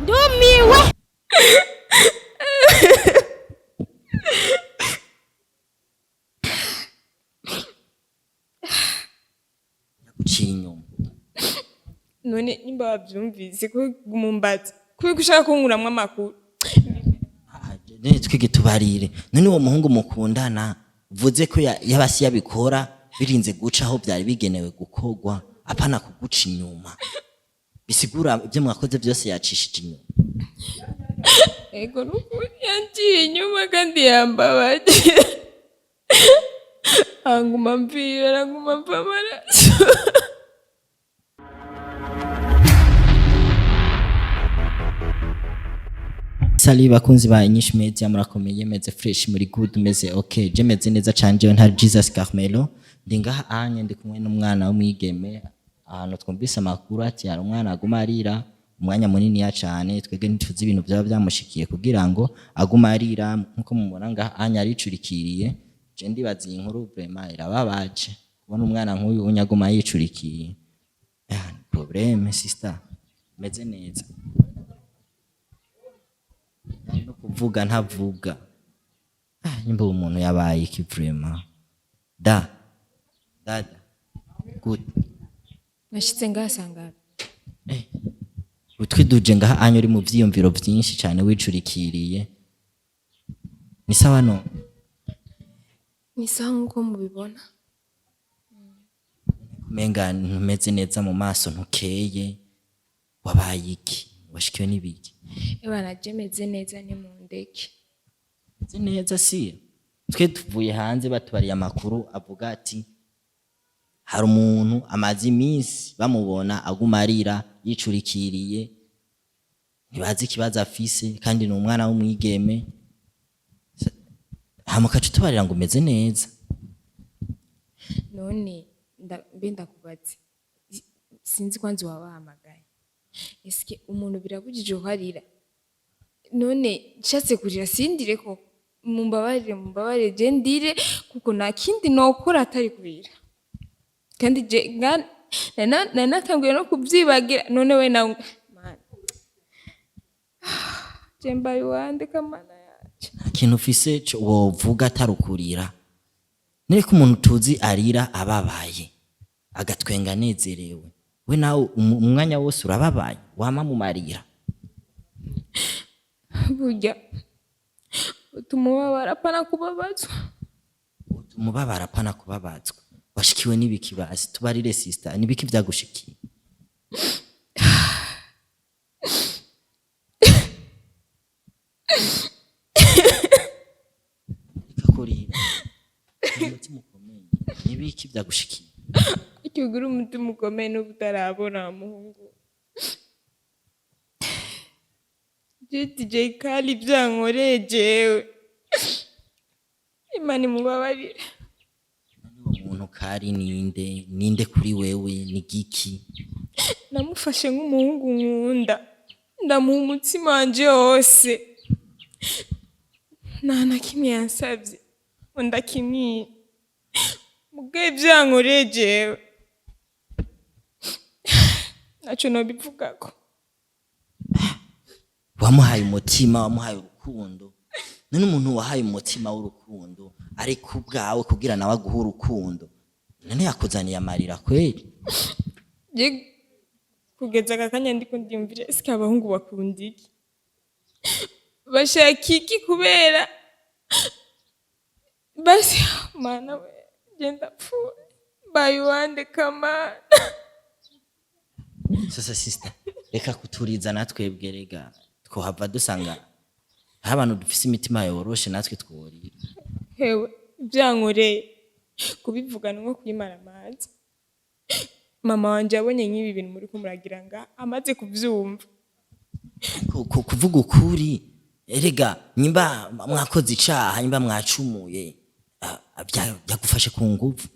Ndumiwe. Yaguciye inyuma? None nimba wavyumvise ko gumumbaza kubera ko ushaka kunkuramwo amakuru. Ah, none twige tubarire. None uwo muhungu mukundana uvuze ko yabasi yabikora birinze guca aho byari bigenewe gukorwa, apana kuguca inyuma, bisigura ibyo mwakoze byose yacishije inyuma? Ego, nukuri yanciye inyuma kandi yambabaje, anguma mvira, aranguma mva amaraso. Salut bakunzi ba Inyishu Media, murakomeye? Meze fresh, muri good, meze okay? Je meze neza cane. Jewe nta Jesus Carmelo, ndi ngaha anye ndi kumwe n'umwana w'umwigeme, ahantu twumvise amakuru ati hari umwana aguma arira umwanya munini cane. Twebwe ntituzi ibintu byaba byamushikiye kugira ngo agume arira nkuko mubona ngaha anye aricurikiriye. Je ndibaza iyi nkuru vraiment irababaje, kubona umwana nk'uyu unye aguma yicurikiye. Ah, ni problème. Sister, meze neza? No kuvuga ntavuga. Ah, nimba uwo muntu yabaye iki vraiment? Da dada, good. Nashitse ngasanga Eh, utwiduje ngaha anya uri mu vyiyumviro vyinshi cane, wicurikiriye. Ni sawa no? Ni sawa nkuko mubibona. Umenga ntumeze neza mu maso, ntukeye. Wabaye iki? Washikiwe n'ibiki? Ebana, je meze neza, ni mundeke. Meze neza si twe tuvuye hanze batubariye amakuru avuga ati hari umuntu amaze iminsi bamubona aguma arira yicurikiriye, ntibazi ikibazo afise, kandi ni umwana w'umwigeme. Hama ukaca utubarira ngo umeze neza. None mbe ndakubaze, sinzi kwanza uwabahamagaye, eske umuntu birabujije uharira? None nshatse kurira sindire koko? Mumbabarire, mumbabarire, je ndire kuko nta kindi nokora atari kurira, kandi je nari natanguye no kuvyibagira. None we nawe Mana. Je mbaye uwande kamana yanje? Nta kintu ufise wovuga atari ukurira? None ko umuntu tuzi arira ababaye, agatwenga anezerewe, we nawe umwanya wose urababaye, wama mu marira. Burya utuma ubabara apana kubabazwa. Umubabara apana kubabazwa. Washikiwe n'ibiki basi? Tubarire sister, n'ibiki byagushikiye? Reka kurira, umutima ukomeye. N'ibiki byagushikiye? Ikigira umutima ukomeye n'ubu utarabona muhungu. DJ Kali byankoreye jewe, Imana imubabarire. Uwo muntu kari ninde? Ninde kuri wewe? Ni giki? Namufashe nk'umuhungu nkunda, ndamuha umutima wanje wose, nta na kimwe yansabye ngo ndakimwiye. Mugabo ibyankoreye jewe ntaco nobivugako. Wamuhaye umutima, wamuhaye urukundo. None umuntu wahaye umutima w'urukundo ariko ubwawe kugira nawe aguhe urukundo, none yakuzaniye amarira kweli? Je kugeza aka kanya ndiko ndiyumvira, eske abahungu bakunda iki? Bashaka iki? Kubera basi mana we, genda pfuye, mbaye uwande kamana? Sasa sister, reka kuturiza natwebwe. Rega twohava dusanga hari abantu dufise imitima yoroshe, natwe tworira. Hewe, byankoreye kubivuga ni nko kwimara amazi. Mama wanje yabonye nk'ibi bintu muri ko muragira nga amaze kuvyumva. Kuvuga ukuri, erega nyimba mwakoze icaha, nyimba mwacumuye, ah, byagufashe ku nguvu.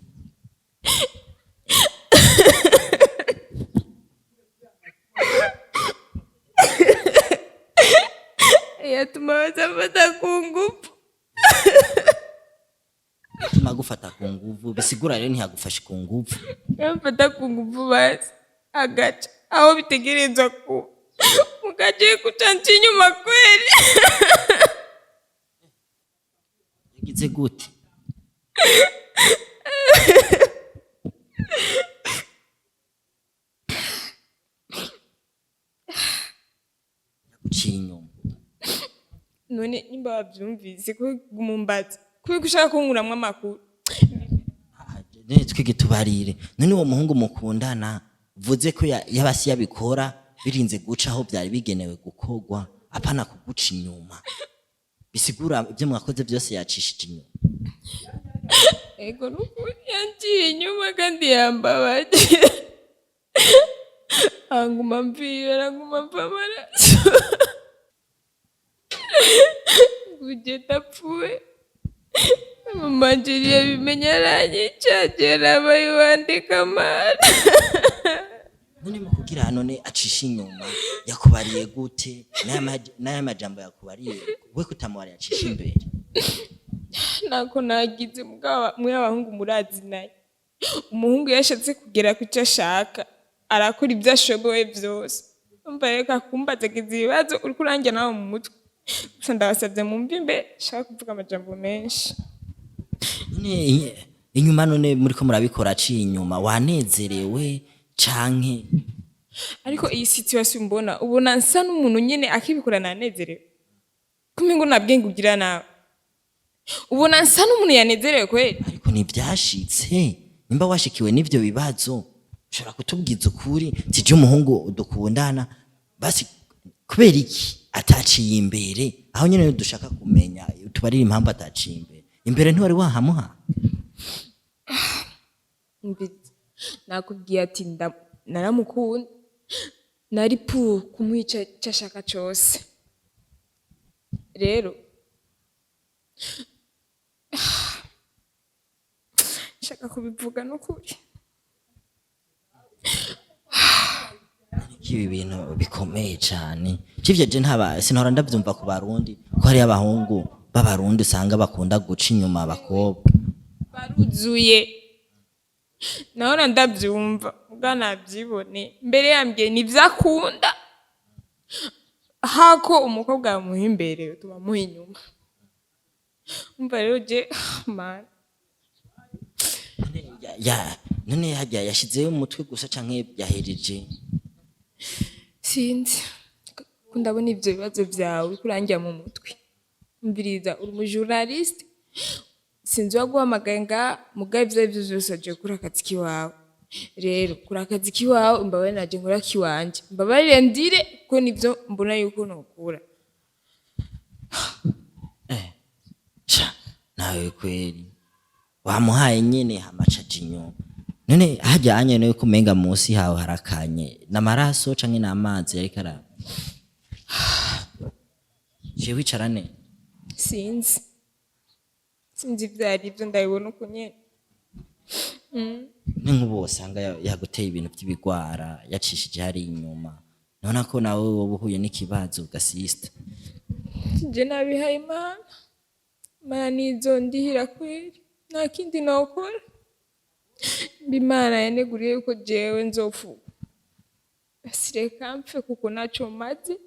Yatuma bazafata ku ngufu. Bituma agufata ku nguvu, bisigura rero ntiyagufashe ku nguvu. Yamfata ku ngufu basi agaca aho bitegerezwa kuba. Mugaje kuca inyuma kweli. Yagize gute? Yaguciye inyuma. None nimba wavyumvise ko gumumbaza kubera ko ushaka kunkuramwo amakuru. None twige tubarire. None uwo muhungu mukundana uvuze ko yabasi yabikora birinze guca aho byari bigenewe gukorwa, apana kuguca inyuma. Bisigura ibyo mwakoze byose yacishije inyuma. Ego, nukuri yanciye inyuma kandi yambabaje, anguma mvira, aranguma mva amaraso guje ndapfuye. Mama Njeri yabimenye aranyica, jera abayiwandika mana. None mu kugira none acisha inyuma yakubariye gute? N'aya majambo yakubariye we kutamubariye acisha imbere? Ntako nagize mugabo mwe abahungu murazi naye umuhungu yashatse kugera ku cyo ashaka arakora ibyo ashoboye byose. Umva reka kumbazagiza ibibazo uriko uranjya nawe mu mutwe. Gusa ndabasabye mumve imbere, shaka kuvuga amajambo menshi. None inyuma none muriko murabikora aciye inyuma wanezerewe canke? Ariko iyi situation mbona, ubona nsa n'umuntu nyene akibikora nanezerewe? Kumengo nta bwenge ugira nawe, ubona nsa n'umuntu yanezerewe kweli? Ariko ntibyashitse. Nimba washikiwe n'ivyo bibazo ushobora kutubwiza ukuri, tije umuhungu dukundana basi kubera iki ataciye imbere? Aho nyene dushaka kumenya, tubarire impamvu ataciye imbere. Imbere ntiwari wahamuha? Mbizi. Nakubwiye ati naramukunda, nari pour kumuha ico ashaka cose. Rero nshaka kubivuga n'ukuri. Ibi bintu bikomeye cane civyo je ntaba sinahora ndavyumva ku Barundi ko hariyo abahungu b'Abarundi usanga bakunda guca inyuma abakobwa. Baruzuye, nahora ndavyumva muga navyibone. Mbere yambwiye nivyo akunda, hako umukobwa yamuha imbere tubamuha inyuma. Umva rero je man. None harya yashizeyo umutwe gusa canke yahereje? Sinzi ko ndabona ivyo bibazo vyawe uriko uranjya mu mutwe. Umviriza, uri umujournaliste, sinzi uwaguhamagaye nga muga ivyo arivyo vyose waje gukora akazi kiwawe. Rero kora akazi kiwawe, umbabarire naje nkore akiwanje, mbabarire ndire kuko nivyo mbona yuko nokura. Sha nawe kweli wamuhaye nyene hamacaje inyuma. None harya anye nuko umenga munsi hawe harakanye, n'amaraso canke n'amazi yariko ara Ciye wicara neza? Sinzi, sinzi ivyo arivyo, ndabibona uko nyene. Ni nk'ubu wosanga yaguteye ibintu vy'ibigwara yacishije hari inyuma, nona ko nawe woba uhuye n'ikibazo ugasista. Je nabihaye Imana, Imana nizondihira kweri, nta kindi nokora. Mba Imana yaneguriye yuko jewe nzopfa, basi reka mpfe kuko ntaco maze.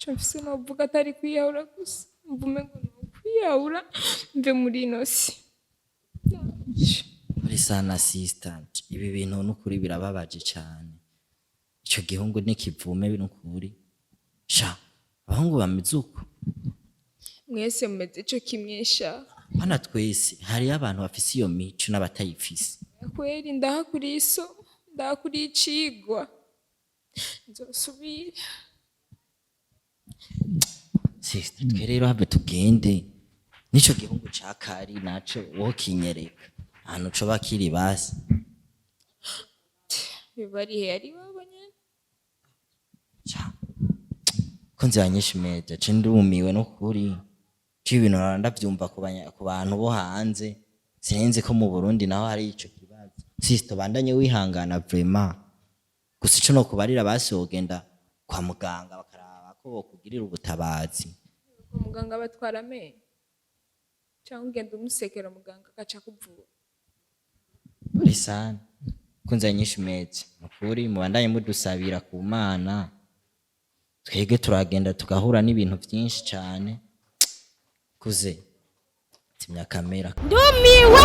Ico mfise novuga atari kwiyahura gusa, mvume ngo nokwiyahura mve muri ino si. Uri sana sister, ibi bintu nukuri birababaje cane. Ico gihungu nikivume nukuri. Sha abahungu bameze uko. Mwese mumeze ico kimwe sha. Hano twese hariyo abantu bafise iyo mico n'abatayifise. Kweri ndahakuriye isomo, ndahakuriye icigwa, nzosubira. Sister, twe rero have tugende nico gihungu ca kari naco wokinyereka ahantu coba kiri basi. Biba ari he ari iwabo nyene. Sha ko nzira nyinshi meja ce ndumiwe nukuri. Ce ibintu ndavyumva ku bantu bo hanze, sinzi ko mu Burundi naho hari ico kibazo. Sister, bandanye wihangana vraiment. Gusa ico nokubarira basi wogenda kwa muganga bakaraba ko bokugirira ubutabazi. Muganga batwara amenyo cyangwa ugenda umusekera muganga agaca akuvura? Uri sana kunza nyinshi meja nukuri, mubandanye mudusabira ku Mana. Twebwe turagenda tugahura n'ibintu byinshi cyane. Kuze timya kamera. Ndumiwe.